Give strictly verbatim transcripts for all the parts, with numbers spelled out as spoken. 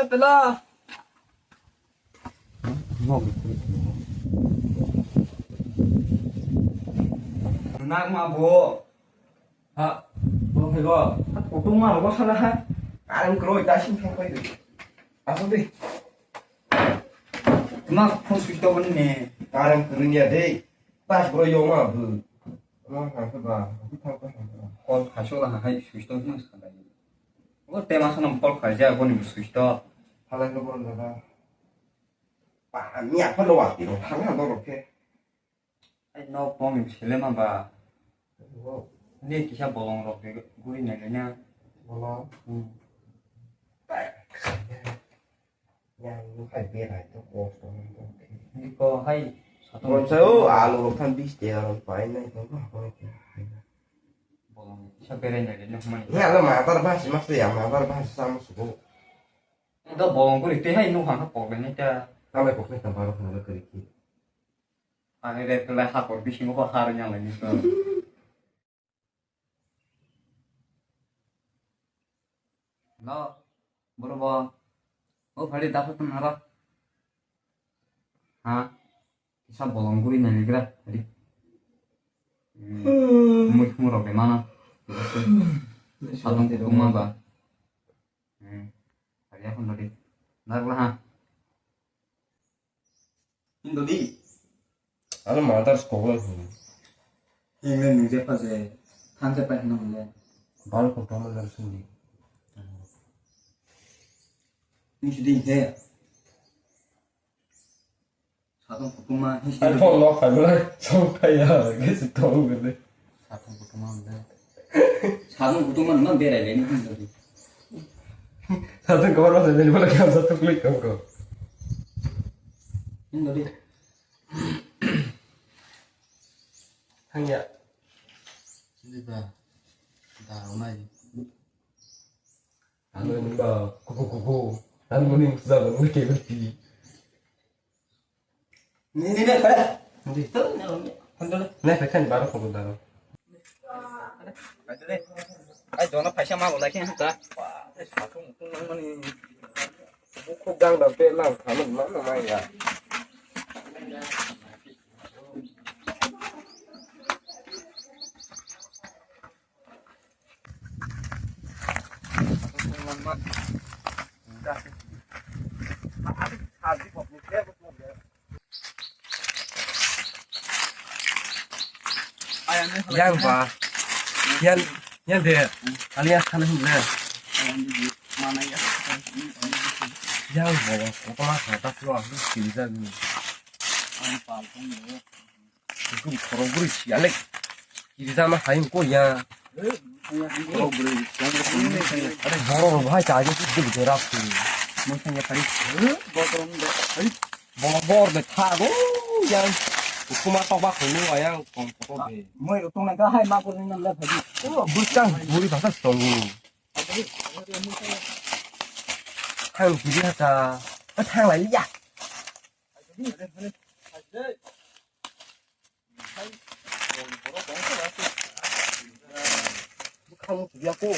Pela. Nang ma bo. Ha, bo phai bo. Ha, kutung ma bo sala ha. Aram kroi ta sing thang phai de. Aso de. Ma phone switch off ni ne. Aram kroi ya de. Pas bro yo ma bu. Ma ha ha ba. Call khaisok la ha hai switch off ma sa dai. O tema sana call khaijak boni switch off. Halai ko bro da. Pa mi apa lo wa ti ro. Thang ha do ro ke. Ai nok tong ni sele ma ba. Ni kisa bolong rok de guri nai na. Bolong. Hmm. Yang lu hai berai to kos to. Ni ko hai satu. Kon sa o alu rok than bis te aron pai nai to ba ko ke. Bolong kisa berai nai na mani. Ya lo ma tar ba si mas ya ma tar ba si sama subo. Ito bolong guri te hai nu hang ha pok nai ta. Tama pok nai ta baro hang kari ki. Ani re kala ha por bisingo ko har nyang lai ni to. No, boro bo. O phari dapat tu nara. Ha? Kisa bolong guri nai gra. Hari. Hmm. Mui khum rok de mana. Sadong kutung ma ba. Hmm. Hari akhon tadi. Narla ha. Hindodi. Ano mother skogol hini. Hingna nungje pa je. Thangje pa hino hile. Bal ko tamo nar sindi. Hingsi di he. Satung kutuma hingsi. Ai phone lock khai belai. Song khai ya. Gesi tong gede. Satung kutuma hingde. Satung kutuma nang berai le ni hingde. Satung kabar masa jadi bola kiam satung klik kau kau. Hingde. Hang ya. Sini ba. Darong nai. Ano ni ba. Kuku kuku. Ano ni musa ba. Ni ke berti. Ni, ni, ni, pare. Ni. Tu, ni, ni. Kondo le. Ne, pekhan baro kondo daro. Ai, tu le. Ai, dono paisa ma bolai khe ta. Wah, ai, satung tung nang mani. Buku gang da pe lang khamu ma ma ma ya. Yang ba, yang, yang de, alias kana himle. Yang ba, kotoma kata silo asli sini jadi. Kum khorok bwrwi siya le. Kiri jama hai ko ya. Khorok bwrwi siya le. Are boro ro bhai ta je duk de rap tu. Mo sanya kari. Boro bor de tha go ya. Kuma tok ba khunu ya kom ko de. Moi ro tong na ga hai ma ko ni nam la phadi. O bwchang buri bhasa song. Thang kiri ha ta. Thang lai ya. Bwkhang tubya ko.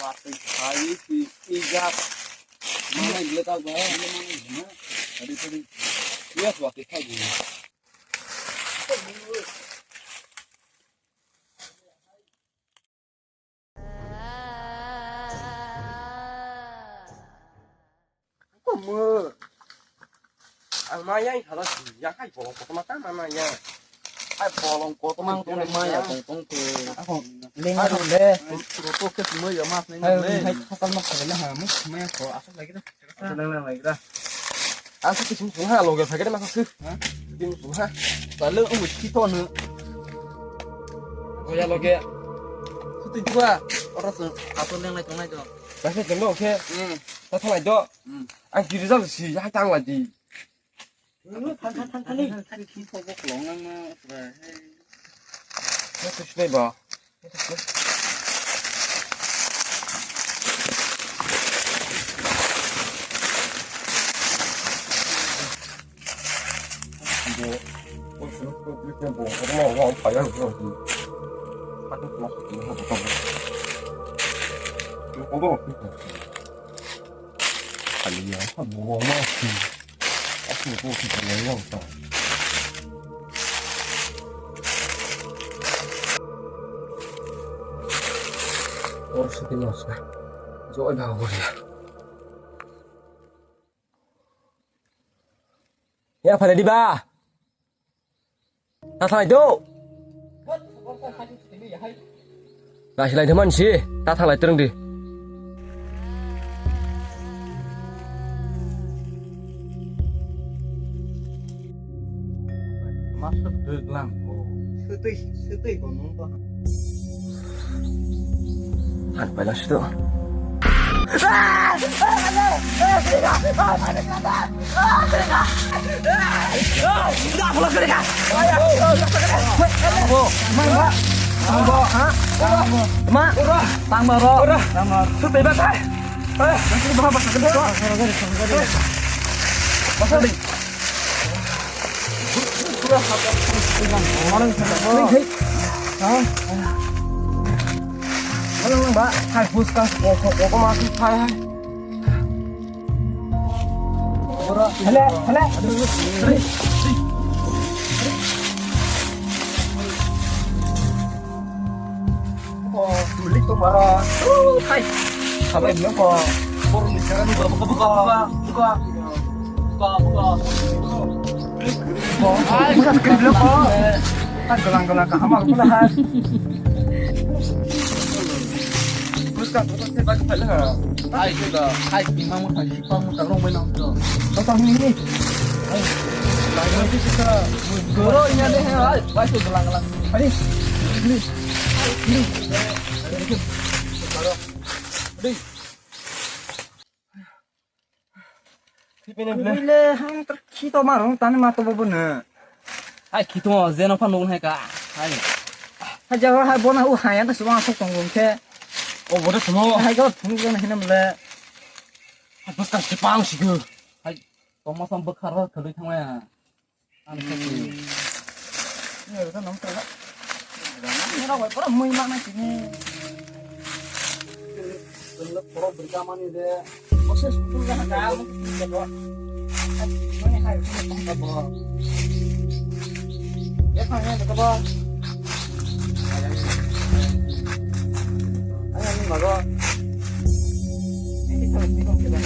Watwi khai si ijak. Manai bwle ta ba, manai bwle na. Tadi, tadi. Yes, watwi khai. Komo. Ang ma yang hala si, yang hai bolong kotorma ta ma ma yang. Hai bolong kotorma tong ma ya tong tong ko. Ako, leng le. Roto ke sumai ya mas neng le. Hai, hai, thokal ma khale na ha, mu sumai ko, asal lagi da. Asal lagi da. Asal kisum sum ha, loge phagere ma su. Ha? Kisum sum ha. Tale, um, ki to ne. Oya loge. Sutu jua, ora su, asal leng lai tong lai to. Basa jengbo khe. Hmm. Ta thalai do. Hmm. Ang kiri jang si, ya tang lai di. Thang, thang, thang, thang, thang, thang. Thang, thang, thang, thang, thang. Thang, thang, thang, thang. Ya, pada di ba? Ta thalai do. Nasilai de mansi, ta thalai tereng di. Masuk deglang. Setui, setui gonong to. Han paila situ. Ma, ma, tangba ro. Tangba. Hello, hello. Ko tulik to mara. Hai. Sabai mo ko. Buka, buka, buka, buka. Buka, buka. Buka, buka. Hai, buka, buka, buka. Hai, gelang, gelang, kaham aku dah, hai. Buka, buka, saya bagi pada. Hai, sudah. Hai, imam, hai, imam, kalau main apa? Datang ini. Hai. Lain lagi kita. Guru, ini ada, hai. Baik, gelang, gelang. Hai. Ini. Ini. Ini. Buile hang ter khito marong tani ma to bobo ne. Hai khito je no pha nung hai ka. Hai. Hai jaga hai bona u hai anta subang asok tong gong khe. O bodo sumo. Hai go thung gong hinam le. Hai bus ka sipang sigo. Hai tongma sam bwkharo thwlwi thangmaya. Ani khe twi. Ni rwkhe nong tala. Ni rok bai pura mui ma nai tini. Borok bwrwi kamani de. Bose sukul ga ha ga. Mani hai tong ka bo. Ya thang ya ka bo. Ani ani mago. Ani thang ni kong ke ba.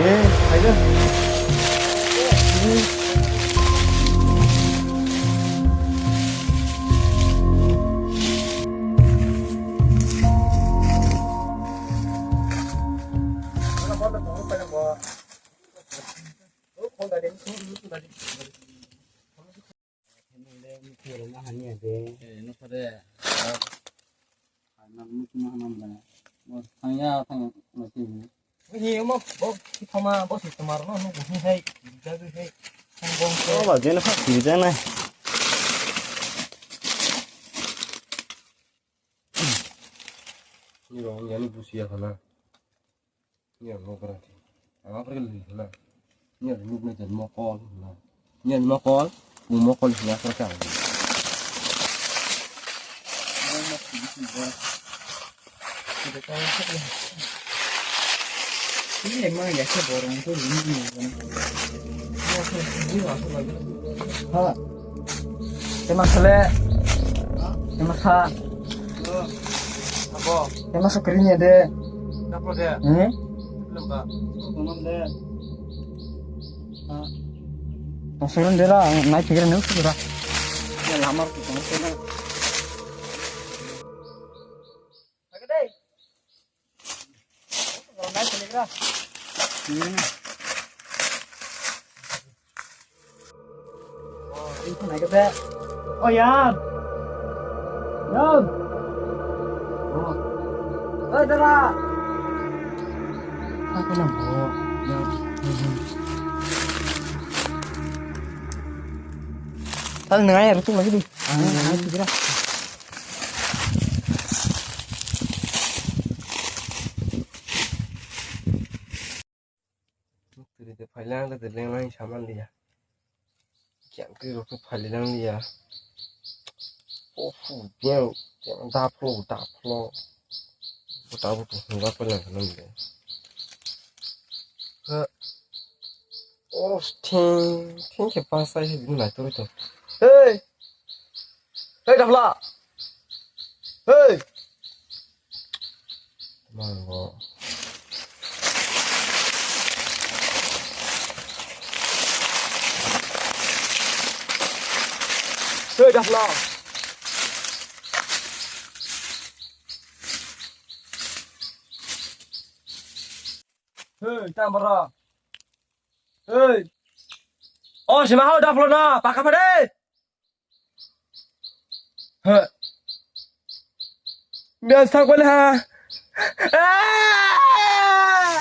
Eh, ayo. Ni omo bo thoma bo se tomar no nugo hi hai jagwi hai. Oba jeno phak twi janai. Ni rong yani busiya khana. Ni ang mokra thi. Ang apre li khana. Ni ang muk ni jan mokol khana. Ni ang mokol, u mokol khana kra kra. Ini emang ya sih borong tuh ini. Ha. Tema sele. Tema sa. Abo. Tema sa kering ya de. Apa dia? Hmm? Belum, Pak. Belum deh. Ah. Masalah dia lah, naik pikiran dulu sudah. Ya lamar tuh sama sana. Agak deh. Kalau naik sini kira. Hmm. Oh, ini pun naik ke. Oh ya. Ya. Oh. Oi, dara. Apa nang bo? Tal ngai rutu lagi di. Ah, ah, kira. Tiri de phaileng de lengleng saman dia. Kiang tiri rok phaileng dia. Ofu dia, dia daplo daplo. Buta buta hingga phaileng kanam dia. Ha. Oros thing thing ke pasai he din nai turu to. Hey. Hey, dapla. Hey. Mango. Hey, dapla. Hey, tambara. Hey. Oh, sima hau daplo na, paka pade. He. Biasa tak boleh ha. Ah!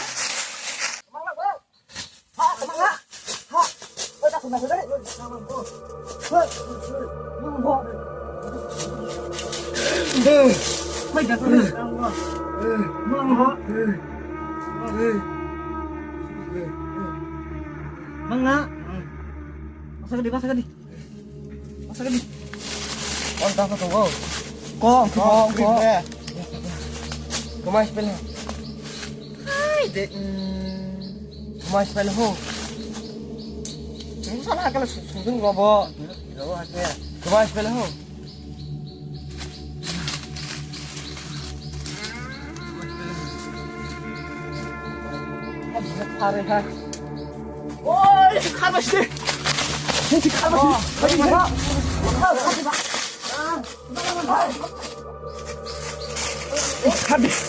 Mangna. Masa gede, masa gede. Masa gede. On ta ko tongo. Ko, ko, ko. Kemai spell ha. Hai de. Kemai spell ho. Ini salah kalau sungguh robo. Robo hake. Kemai spell ho. Oi, kharbaisi. Oi, kharbaisi.